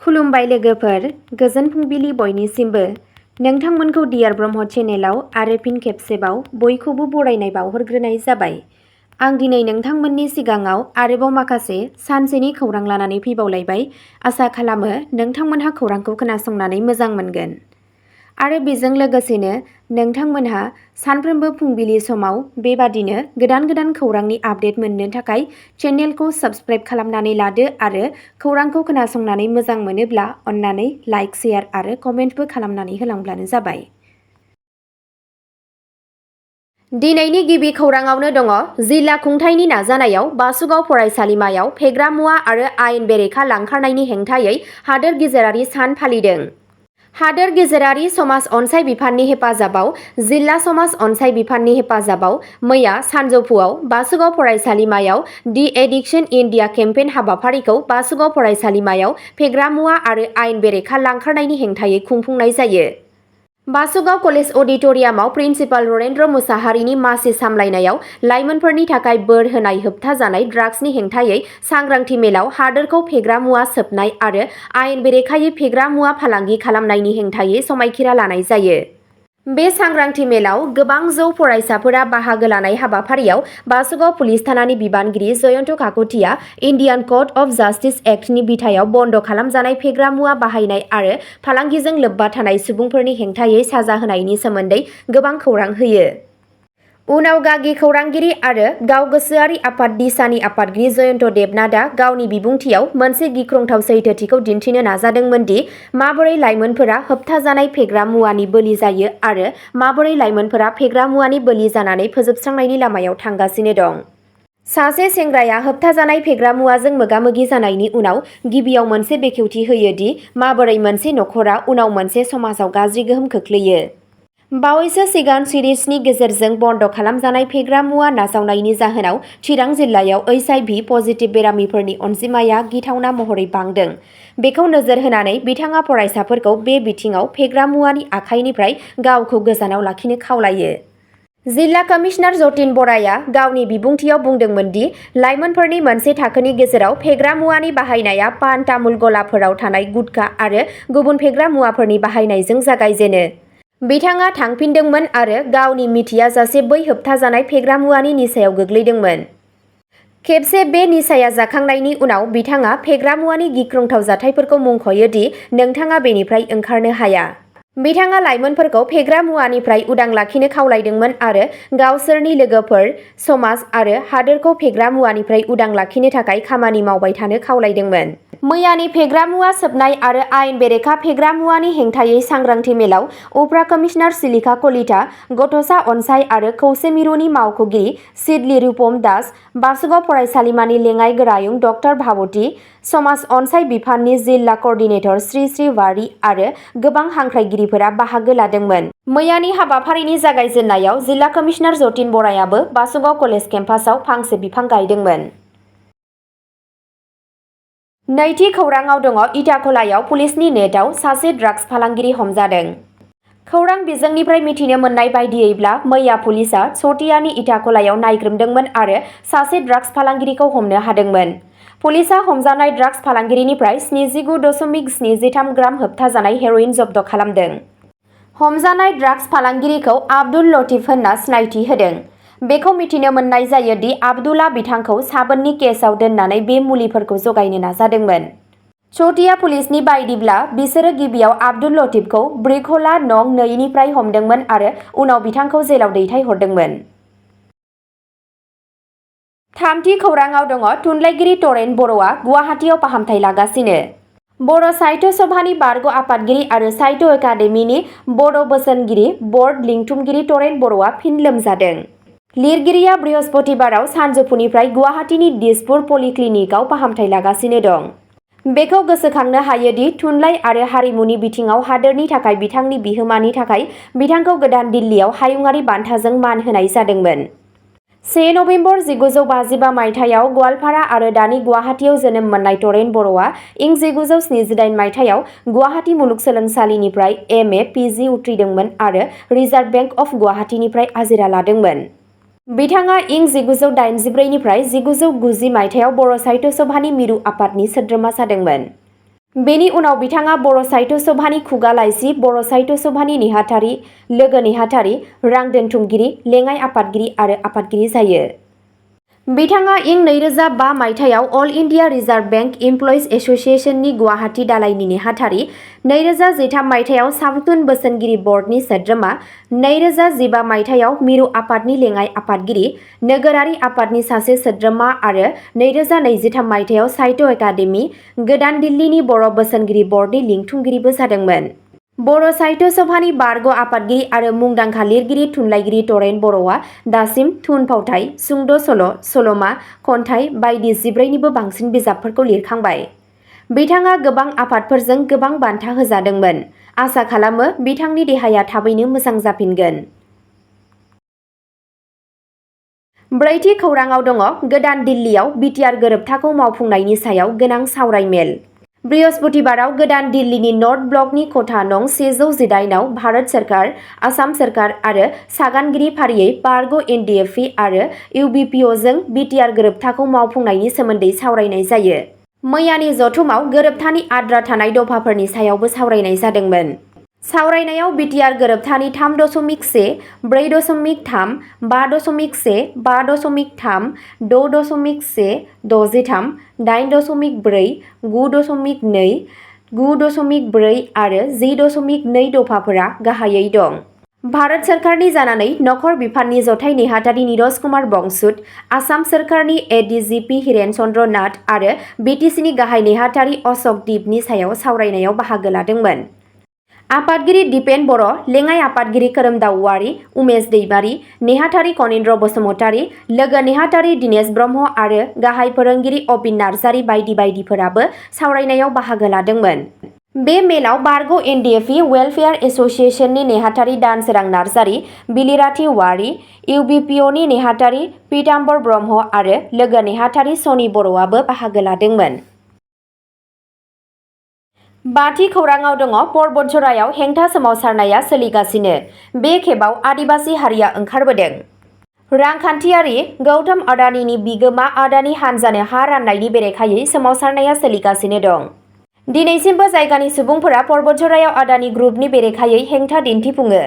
खुलुमबाय लोगोफोर, गोजोन फुंबिलि बयनिसिमबो। नोंथांमोनखौ डियार ब्रह्म चेनेलाव आरो फिन खेबसेबाव बयखौबो बरायनाय बावहरग्रोनाय जाबाय। आं दिनै नोंथांमोननि सिगाङाव आरोबाव माखासे सानसेनि खौरां लानानै फैबावलायबाय। आसा खालामो नोंथांमोनहा खौरांखौ खोनासंनानै मोजां मोनगोन। आरो बेजों लोगोसेनो नोंथांमोनहा सानफ्रोमबो फुंबिलि समाव बेबादिनो गोदान गोदान खौरांनि आपडेट मोननो थाखाय चेनेलखौ साबस्क्राइब खालामनानै लादो आरो खौरांखौ खोनासंनानै मोजां मोनोब्ला अन्नानै लाइक, शेयार आरो कमेन्टबो खालामनानै होलांब्लानो जाबाय। दिनैनि गिबि खौराङावनो दङ जिल्ला खुंथायनि नाजानायाव बासुगाव फरायसालिमायाव फेग्रा मुवा आरो आयेन बेरेखा लांखारनायनि हेंथायै हादोर गेजेरारि सान फालिदों। हादोर गेजेरारि समाज अनसाय बिफाननि हेफाजाबाव जिल्ला समाज अनसाय बिफाननि हेफाजाबाव मैया सानजौफुआव बासुगाव फरायसालिमायाव दि एडिक्शन इन्डिया केम्पेइन हाबाफारिखौ बासुगाव फरायसालिमायाव फेग्रा मुवा आरो आयेन बेरेखा लांखारनायनि हेंथायै खुंफुंनाय जायो। बासुगाव कलेज अडिट'रियामाव प्रिन्सिपाल ररेन्द्र मुसाहारिनि मासि सामलायनायाव लाइमोनफोरनि थाखाय बोर होनाय होबथाजानाय ड्राग्सनि हेंथायै सांग्रांथि मेलाव हादोरखौ फेग्रा मुवा सोबनाय आरो आयेन बेरेखायै फेग्रा मुवा फालांगि खालामनायनि हेंथायै समायखिरा लानाय जायो। बे सांग्रांथि मेलाव गोबां जौ फरायसाफोरा बाहागो लानाय हाबाफारियाव बासुगाव पुलिस थानानि बिबानगिरि Jayanta Kakatia Indian code of justice एक्टनि बिथायाव बन्द खालामजानाय फेग्रा मुवा बाहायनाय आरो फालांगिजों लोब्बा थानाय सुबुंफोरनि हेंथायै साजा होनायनि सोमोन्दै गोबां खौरां होयो। उनाव गागि खौरांगिरि आरो गाव गोसोआरि आफाद दिसानि आफादगिरि जयन्त देबनाथआ गावनि बिबुंथियाव मोनसे गिख्रंथाव सैथोथिखौ दिन्थिनो नाजादोंमोन दि माबोरै लाइमोनफोरा होबथाजानाय फेग्रा मुवानि बोलि जायो आरो माबोरै लाइमोनफोरा फेग्रा मुवानि बोलि जानानै फोजोबस्रांनायनि लामायाव थांगासिनो दं। सासे सेंग्राया होबथाजानाय फेग्रा मुवाजों मोगा-मोगि जानायनि उनाव गिबियाव मोनसे बेखेवथि होयो दि माबोरै मोनसे नखरा उनाव मोनसे समाजाव गाज्रि गोहोम खोख्लैयो। बावैसो सिगां सिरिजनि गेजेरजों बन्द खालामजानाय फेग्रा मुवा नाजावनायनि जाहोनाव चिरां जिल्लायाव HIV पजिटिभ बेरामिफोरनि अनजिमाया गिथावना महरै बांदों। बेखौ नोजोर होनानै बिथाङा फरायसाफोरखौ बे बिथिङाव फेग्रा मुवानि आखाइनिफ्राय गावखौ गोजानाव लाखिनो खावलायो। जिल्ला कमिशनार जतिन बराया गावनि बिबुंथियाव बुंदोंमोन दि लाइमोनफोरनि मोनसे थाखोनि गेजेराव फेग्रा मुवानि बाहायनाया पान तामुल गलाफोराव थानाय गुटखा आरो गुबुन फेग्रा मुवाफोरनि बाहायनायजों जागायजेनो। बिथाङा थांफिनदोंमोन आरो गावनि मिथियाजासे बै होबथाजानाय फेग्रा मुवानि निसायाव गोग्लैदोंमोन। खेबसे बे निसाया जाखांनायनि उनाव बिथाङा फेग्रा मुवानि गिख्रंथाव जाथायफोरखौ मुंख'यो दि नोंथाङा बेनिफ्राय ओंखारनो हाया। बिथाङा लाइमोनफोरखौ फेग्रा मुवानिफ्राय उदां लाखिनो खावलायदोंमोन आरो गावसोरनि लोगोफोर, समाज आरो हादोरखौ फेग्रा मुवानिफ्राय उदां लाखिनो थाखाय खामानि मावबाय थानो खावलायदोंमोन। मैयानि फेग्रा मुवा सोबनाय आरो आयेन बेरेखा फेग्रा मुवानि हेंथायै सांग्रांथि मेलाव उफ्रा कमिशनार सिलिखा कलिता, गथ'सा अनसाय आरो खौसे मिरुनि मावख'गिरि सिदली रुपम दास, बासुगाव फरायसालिमानि लेङाइ गोरायुं डक्टर भाबती, समाज अनसाय बिफाननि जिल्ला कर्डिनेटर श्री वारी आरो गोबां हांख्रायगिरिफोरा बाहागो लादोंमोन। मैयानि हाबाफारिनि जागायजेननायाव जिल्ला कमिशनार जतिन बरायाबो बासुगाव कलेज केम्पासआव फांसे बिफां गायदोंमोन। नैथि खौराङाव दङ इटाखलायाव पुलिसनि नेटआव सासे ड्राग्स फालांगिरि हमजादों। खौरां बिजोंनिफ्राय मिथिनो मोननाय बायदियैब्ला मैया पुलिसआ सटियानि इटाखलायाव नायग्रोमदोंमोन आरो सासे ड्राग्स फालांगिरिखौ हमनो हादोंमोन। पुलिसआ हमजानाय ड्राग्स फालांगिरिनिफ्राय 79.73 ग्राम होबथाजानाय हेर'इन जब्द खालामदों। हमजानाय ड्राग्स फालांगिरिखौ आब्दुल लतीफ होनना सिनायथि होदों। बेखौ मिथिनो मोननाय जायो दि आब्दुलआ बिथांखौ साबोननि केसआव दोननानै बे मुलिफोरखौ जगायनो नाजादोंमोन। सटिया पुलिसनि बायदिब्ला बिसोरो गिबियाव आब्दुल लतीफखौ ब्रिकहला नं 2 निफ्राय हमदोंमोन आरो उनाव बिथांखौ जेलाव दैथायहरदोंमोन। थामथि खौराङाव दङ थुनलाइगिरि तरेन बर'आ गुवाहाटीआव फाहामथाय लागासिनो। बर' साहित्य सभानि बारग' आफादगिरि आरो साहित्य एकाडेमिनि बड' बोसोनगिरि बर्ड लिंथुमगिरि तरेन बर'आ फिन लोमजादों। लिरगिरिया बृहस्पतिबाराव सानजौफुनिफ्राय गुवाहाटीनि दिसपुर पलिक्लिनिकआव फाहामथाय लागासिनो दं। बेखौ गोसोखांनो हायोदि थुनलाइ आरो हारिमुनि बिथिङाव हादोरनि थाखाय बिथांनि बिहोमानि थाखाय बिथांखौ गोदान दिल्लीयाव हायुङारि बान्थाजों मान होनाय जादोंमोन। 1 नबेम्बर 1955 मायथाइयाव गवालपारा आरो दानि गुवाहाटीआव जोनोम मोननाय तरेन बर'आ इं 1978 मायथाइयाव गुवाहाटी मुलुगसोलोंसालिनिफ्राय MA PG उथ्रिदोंमोन आरो रिजार्भ बेंक अफ गुवाहाटीनिफ्राय आजिरा लादोंमोन। बिथाङा इं 1984 निफ्राय 1990 मायथाइयाव बर' साहित्य सभानि मिरु आफादनि सोद्रोमा जादोंमोन। बेनि उनाव बिथाङा बर' साहित्य सभानि खुगा लाइसि, बर' साहित्य सभानि नेहाथारि, लोगो नेहाथारि, रां दोनथुमगिरि, लेङाइ आफादगिरि आरो आफादगिरि जायो। बिथाङा इं 2005 मायथाइयाव all India reserve bank employees एस'सिएशननि गुवाहाटी दालायनि नेहाथारि, 2013 मायथाइयाव सावथुन बोसोनगिरि बर्डनि सोद्रोमा, 2015 मायथाइयाव मिरु आफादनि लेङाइ आफादगिरि, नोगोरारि आफादनि सासे सोद्रोमा आरो 2023 मायथाइयाव साहित्य एकाडेमि, गोदान दिल्लीनि बर' बोसोनगिरि बर्डनि लिंथुमगिरिबो जादोंमोन। बर' साहित्य सभानि बारग' आफादगिरि आरो मुंदांखा लिरगिरि थुनलाइगिरि तरेन बर'आ दासिम थुनफावथाइ, सुंद' सल', सल'मा, खन्थाइ बायदि 14निबो बांसिन बिजाबफोरखौ लिरखांबाय। बिथाङा गोबां आफादफोरजों गोबां बान्था होजादोंमोन। आसा खालामो बिथांनि देहाया थाबैनो मोजां जाफिनगोन। ब्रैथि खौराङाव दङ गोदान दिल्लीयाव बिटिआर गोरोबथाखौ मावफुंनायनि सायाव गोनां सावरायमेल। बृहस्पतिबाराव गोदान दिल्लीनि नर्थ ब्लकनि खथा नं 118 आव भारत सोरखार, आसाम सोरखार आरो सागानगिरि फारियै बारग' एनडिएफबि आरो इउबिपिअजों बिटिआर गोरोबथाखौ मावफुंनायनि सोमोन्दै सावरायनाय जायो। मैयानि जथुमाव गोरोबथानि आद्रा थानाय दफाफोरनि सायावबो सावरायनाय जादोंमोन। सावरायनायाव बिटिआर गोरोबथानि 3.1, 4.3, 5.1, 5.3, 6.1, 63, 8.4, 9.2, 9.4 आरो 10.2 दफाफोरा गाहायै दं। भारत सोरखारनि जानानै नखर बिफाननि जथाइ नेहाथारि नीरज कुमार बंसुद, आसाम सोरखारनि एडिजिपि हिरेन चन्द्र नाथ आरो बिटिसिनि गाहाय नेहाथारि अशक दीपनि सायाव सावरायनायाव बाहागो लादोंमोन। आफादगिरि दिपेन बर', लेङाइ आफादगिरि खोरोमदाव औवारी, उमेश दैमारी, नेहाथारि कनिन्द्र बसुमतारी, लोगो नेहाथारि दिनेश ब्रह्म आरो गाहाय फोरोंगिरि अबिन नार्जारी बायदि बायदिफोराबो सावरायनायाव बाहागो लादोंमोन। बे मेलाव बारग' एनडिएफबि वेलफेयार एस'सिएशननि नेहाथारि दानसोरां नार्जारी, बिलिराथि औवारी, इउबिपिअनि नेहाथारि पीताम्बर ब्रह्म आरो लोगो नेहाथारि सनि बर'आबो बाहागो लादोंमोन। बाथि खौराङाव दङ पर्बतझरायाव हेंथा सोमावसारनाया सोलिगासिनो, बे खेबाव आदिबासि हारिया ओंखारबोदों। रांखान्थियारि गौतम आडानिनि बिगोमा आडानि हानजानो हा राननायनि बेरेखायै सोमावसारनाया सोलिगासिनो दं। दिनैसिमबो जायगानि सुबुंफोरा पर्बतझरायाव आडानि ग्रुपनि बेरेखायै हेंथा दिन्थिफुङो।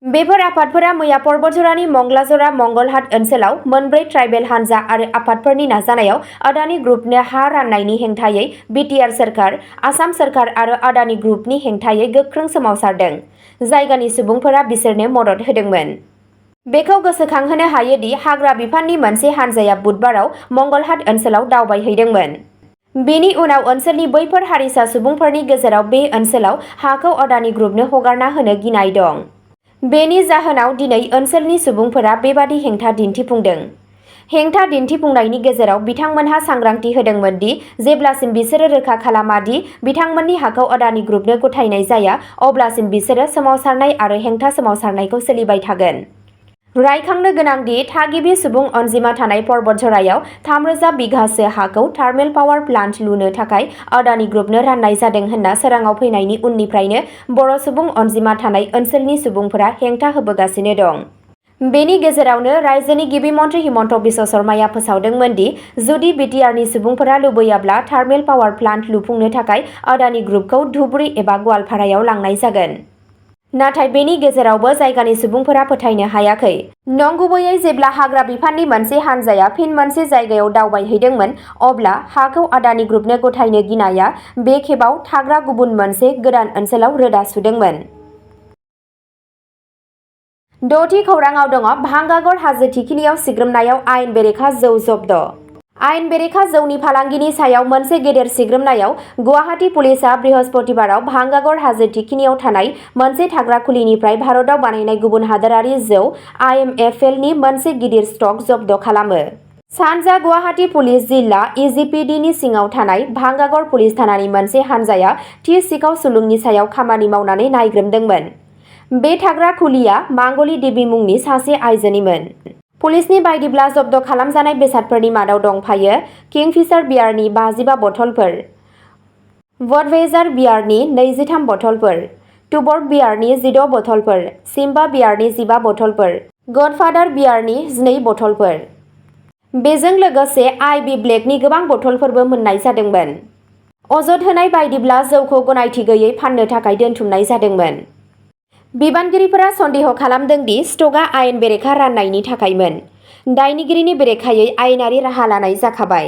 बेफोर आफादफोरा मैया पर्बतझरानि मंगलाजरा मंगलहाट ओनसोलाव मोनब्रै ट्राइबेल हानजा आरो आफादफोरनि नाजानायाव आडानि ग्रुपनो हा राननायनि हेंथायै बिटिआर सोरखार, आसाम सोरखार आरो आडानि ग्रुपनि हेंथायै गोख्रों सोमावसारदों। जायगानि सुबुंफोरा बिसोरनो मदद होदोंमोन। बेखौ गोसोखांहोनो हायोदि हाग्रा बिफाननि मोनसे हानजाया बुधबाराव मंगलहाट ओनसोलाव दावबायहैदोंमोन। बेनि उनाव ओनसोलनि बैफोर हारिसा सुबुंफोरनि गेजेराव बे ओनसोलाव हाखौ आडानि ग्रुपनो हगारना होनो गिनाय दं। बेनि जाहोनाव दिनै ओनसोलनि सुबुंफोरा बेबादि हेंथा दिन्थिफुंदों। हेंथा दिन्थिफुंनायनि गेजेराव बिथांमोनहा सांग्रांथि होदोंमोन दि जेब्लासिम बिसोरो रोखा खालामा दि बिथांमोननि हाखौ आडानि ग्रुपनो गथायनाय जाया, अब्लासिम बिसोरो सोमावसारनाय आरो हेंथा सोमावसारनायखौ सोलिबाय थागोन। रायखांनो गोनांदि थागिबि सुबुं अनजिमा थानाय पर्बतझरायाव 3000 बिघासो हाखौ थार्मेल पावार प्लान्ट लुनो थाखाय आडानि ग्रुपनो राननाय जादों होनना सोराङाव फैनायनि उननिफ्रायनो बर' सुबुं अनजिमा थानाय ओनसोलनि सुबुंफोरा हेंथा होबोगासिनो दं। बेनि गेजेरावनो रायजोनि गिबि मन्थ्रि हिमन्त बिश्व शर्माया फोसावदोंमोन दि जुदि बिटिआरनि सुबुंफोरा लुबैयाब्ला थार्मेल पावार प्लान्ट लुफुंनो थाखाय आडानि ग्रुपखौ धुबुरी एबा गवालपारायाव लांनाय जागोन। नाथाय बेनि गेजेरावबो जायगानि सुबुंफोरा फोथायनो हायाखै। नंगुबैयै जेब्ला हाग्रा बिफाननि मोनसे हानजाया फिन मोनसे जायगायाव दावबायहैदोंमोन, अब्ला हाखौ आडानि ग्रुपनो गथायनो गिनाया बे खेबाव थाग्रा गुबुन मोनसे गोदान ओनसोलाव रोदा सुदोंमोन। द'थि खौराङाव दङ भांगागड़ हाजो थिखिनियाव सिग्रोमनायाव आयेन बेरेखा जौ जब्द'। आयेन बेरेखा जौनि फालांगिनि सायाव मोनसे गेदेर सिग्रोमनायाव गुवाहाटी पुलिसआ बृहस्पतिबाराव भांगागड़ हाजो थिखिनियाव थानाय मोनसे थाग्रा खुलिनिफ्राय भारतआव बानायनाय गुबुन हादोरारि जौ आइएमएफएलनि मोनसे गिदिर स्टक जब्द' खालामो। सानजा गुवाहाटी पुलिस जिल्ला इजिपिडिनि सिङाव थानाय भांगागड़ पुलिस थानानि मोनसे हानजाया थि सिखाव सुलुंनि सायाव खामानि मावनानै नायग्रोमदोंमोन। बे थाग्रा खुलिया मांगली देवी मुंनि सासे आइजोनिमोन। पुलिसनि बायदिब्ला जब्द' खालामजानाय बेसादफोरनि मादाव दंफायो किंफिशार बियारनि 55 बथलफोर, बडवेजार बियारनि 23 बथलफोर, टुबर्ग बियारनि 16 बथलफोर, सिम्बा बियारनि 15 बथलफोर, गडफादार बियारनि 12 बथलफोर। बेजों लोगोसे आइबी ब्लेकनि गोबां बथलफोरबो मोननाय जादोंमोन। अजद होनाय बायदिब्ला जौखौ गनायथि गैयै फाननो थाखाय दोनथुमनाय जादोंमोन। बिबानगिरिफोरा सन्देह खालामदों दि स्टकआ आयेन बेरेखा राननायनि थाखायमोन। दायनिगिरिनि बेरेखायै आयेनारि राहा लानाय जाखाबाय।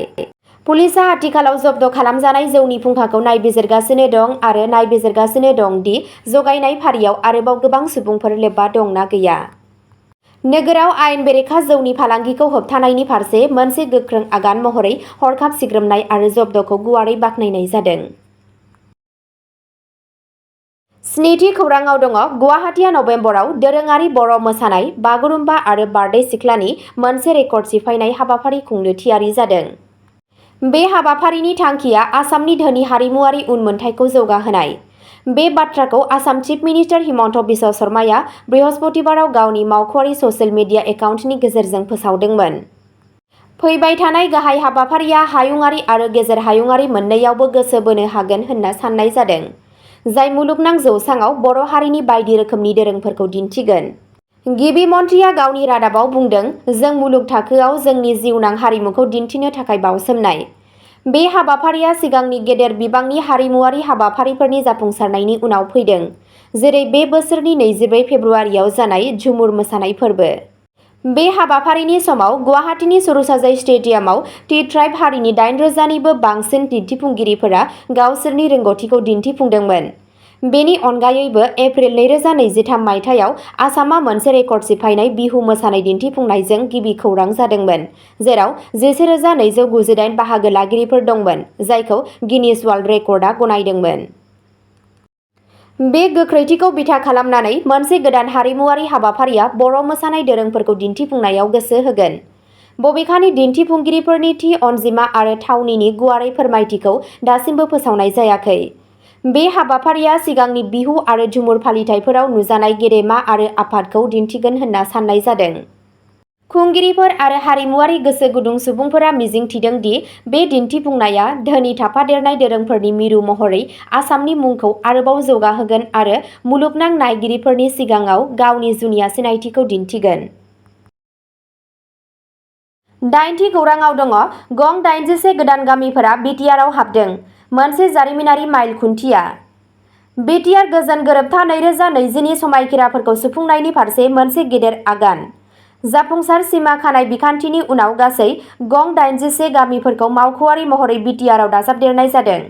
पुलिसआ आथिखालाव जब्द खालामजानाय जौनि फुंखाखौ नायबिजिरगासिनो दं आरो नायबिजिरगासिनो दं दि जगायनाय फारियाव आरोबाव गोबां सुबुंफोर लोब्बा दं ना गैया। नोगोराव आयेन बेरेखा जौनि फालांगिखौ होबथानायनि फारसे मोनसे गोख्रों आगान महरै हरखाब सिग्रोमनाय आरो जब्दखौ गुवारै बाख्नायनाय जादों। स्निथि खौरांआव दङ गुवाहाटीआ नबेम्बराव दोरोङारि बर' मोसानाय बागुरुम्बा आरो बारदै सिख्लानि मोनसे रेकर्ड सिफायनाय हाबाफारि खुंनो थियारि जादों। बे हाबाफारिनि थांखिया आसामनि धोनि हारिमुआरि उनमोनथाइखौ जौगाहोनाय। बे बाथ्राखौ आसाम चिफ मिनिस्टार हिमन्त बिश्व शर्माया बृहस्पतिबाराव गावनि मावख'आरि ससियेल मिडिया एकाउन्टनि गेजेरजों फोसावदोंमोन। फैबाय थानाय गाहाय हाबाफारिया हायुंआरि आरो गेजेर हायुंआरि मोन्नैयावबो गोसो बोनो हागोन होनना साननाय जादों, जाय मुलुगनां जौसाङाव बर' हारिनि बायदि रोखोमनि दोरोंफोरखौ दिन्थिगोन। गिबि मन्थ्रिया गावनि रादाबाव बुंदों, जों मुलुग थाखोआव जोंनि जिउनां हारिमुखौ दिन्थिनो थाखाय बावसोमनाय। बे हाबाफारिया सिगांनि गेदेर बिबांनि हारिमुआरि हाबाफारिफोरनि जाफुंसारनायनि उनाव फैदों, जेरै बे बोसोरनि 24 फेब्रुआरियाव जानाय झुमुर मोसानाय फोरबो। बे हाबाफारिनि समाव गुवाहाटीनि सरुसाजाई स्टेडियामाव टि ट्राइब हारिनि 8,000निबो बांसिन दिन्थिफुंगिरिफोरा गावसोरनि रोंग'थिखौ दिन्थिफुंदोंमोन। बेनि अनगायैबो एप्रिल 2023 मायथाइयाव आसामआ मोनसे रेकर्ड सिफायनाय बिहु मोसानाय दिन्थिफुंनायजों गिबि खौरां जादोंमोन, जेराव 11,298 बाहागो लागिरिफोर दंमोन, जायखौ गिनिज वर्ल्ड रेकर्डआ गनायदोंमोन। बे गोख्रैथिखौ बिथा खालामनानै मोनसे गोदान हारिमुआरि हाबाफारिया बर' मोसानाय दोरोंफोरखौ दिन्थिफुंनायाव गोसो होगोन। बबेखानि दिन्थिफुंगिरिफोरनि थि अनजिमा आरो थावनिनि गुवारै फोरमायथिखौ दासिमबो फोसावनाय जायाखै। बे हाबाफारिया सिगांनि बिहु आरो झुमुर फालिथायफोराव नुजानाय गेदेमा आरो आफादखौ दिन्थिगोन होनना साननाय जादों। खुंगिरिफोर आरो हारिमुआरि गोसो गुदुं सुबुंफोरा मिजिंथिदों दि बे दिन्थिफुंनाया धोनि थाफादेरनाय दोरोंफोरनि मिरु महरै आसामनि मुंखौ आरोबाव जौगाहोगोन आरो मुलुगनां नायगिरिफोरनि सिगाङाव गावनि जुनिया सिनायथिखौ दिन्थिगोन। 8थि खौरांआव दङ गं 81 गोदान गामिफोरा बिटिआरआव हाबदों, मोनसे जारिमिनारि माइल खुन्थिया। बिटिआर गोजोन गोरोबथा 2020नि समायखिराफोरखौ सुफुंनायनि फारसे मोनसे गेदेर आगान। जाफुंसार सिमा खानाय बिखान्थिनि उनाव गासै गं 81 गामिफोरखौ मावख'आरि महरै बिटिआरआव दाजाबदेरनाय जादों।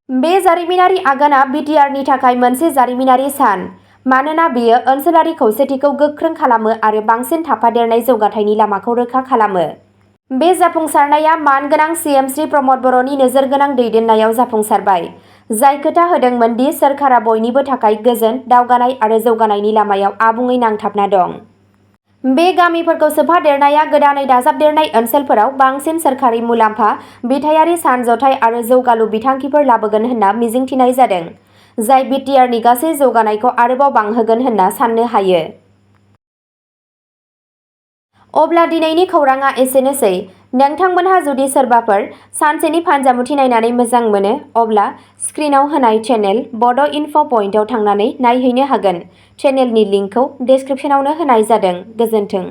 बे जारिमिनारि आगानआ बिटिआरनि थाखाय मोनसे जारिमिनारि सान, मानोना बेयो ओनसोलारि खौसेथिखौ गोख्रों खालामो आरो बांसिन थाफादेरनाय जौगाथायनि लामाखौ रोखा खालामो। बे जाफुंसारनाया मानगोनां सीएम श्री प्रमद बर'नि नोजोरगोनां दैदेननायाव जाफुंसारबाय, जाय खोथा होदोंमोन दि सोरखारा बयनिबो थाखाय गोजोन, दावगानाय आरो जौगानायनि लामायाव आबुङै नांथाबना दं। बे गामिफोरखौ सोफादेरनाया गोदानै दाजाबदेरनाय ओनसोलफोराव बांसिन सोरखारि मुलाम्फा, बिथायारि सानज'थाय आरो जौगालु बिथांखिफोर लाबोगोन होनना मिजिंथिनाय जादों, जाय बिटिआरनि गासै जौगानायखौ आरोबाव बांहोगोन होनना साननो हायो। अब्ला दिनैनि खौरांआ एसेनोसै। नोंथांमोनहा जुदि सोरबाफोर सानसेनि फानजामुथि नायनानै मोजां मोनो, अब्ला स्क्रिनआव होनाय चेनेल बड' इनफ' पइन्टआव थांनानै नायहैनो हागोन। चेनेलनि लिंकखौ डेस्क्रिप्शनावनो होनाय जादों। गोजोन्थों।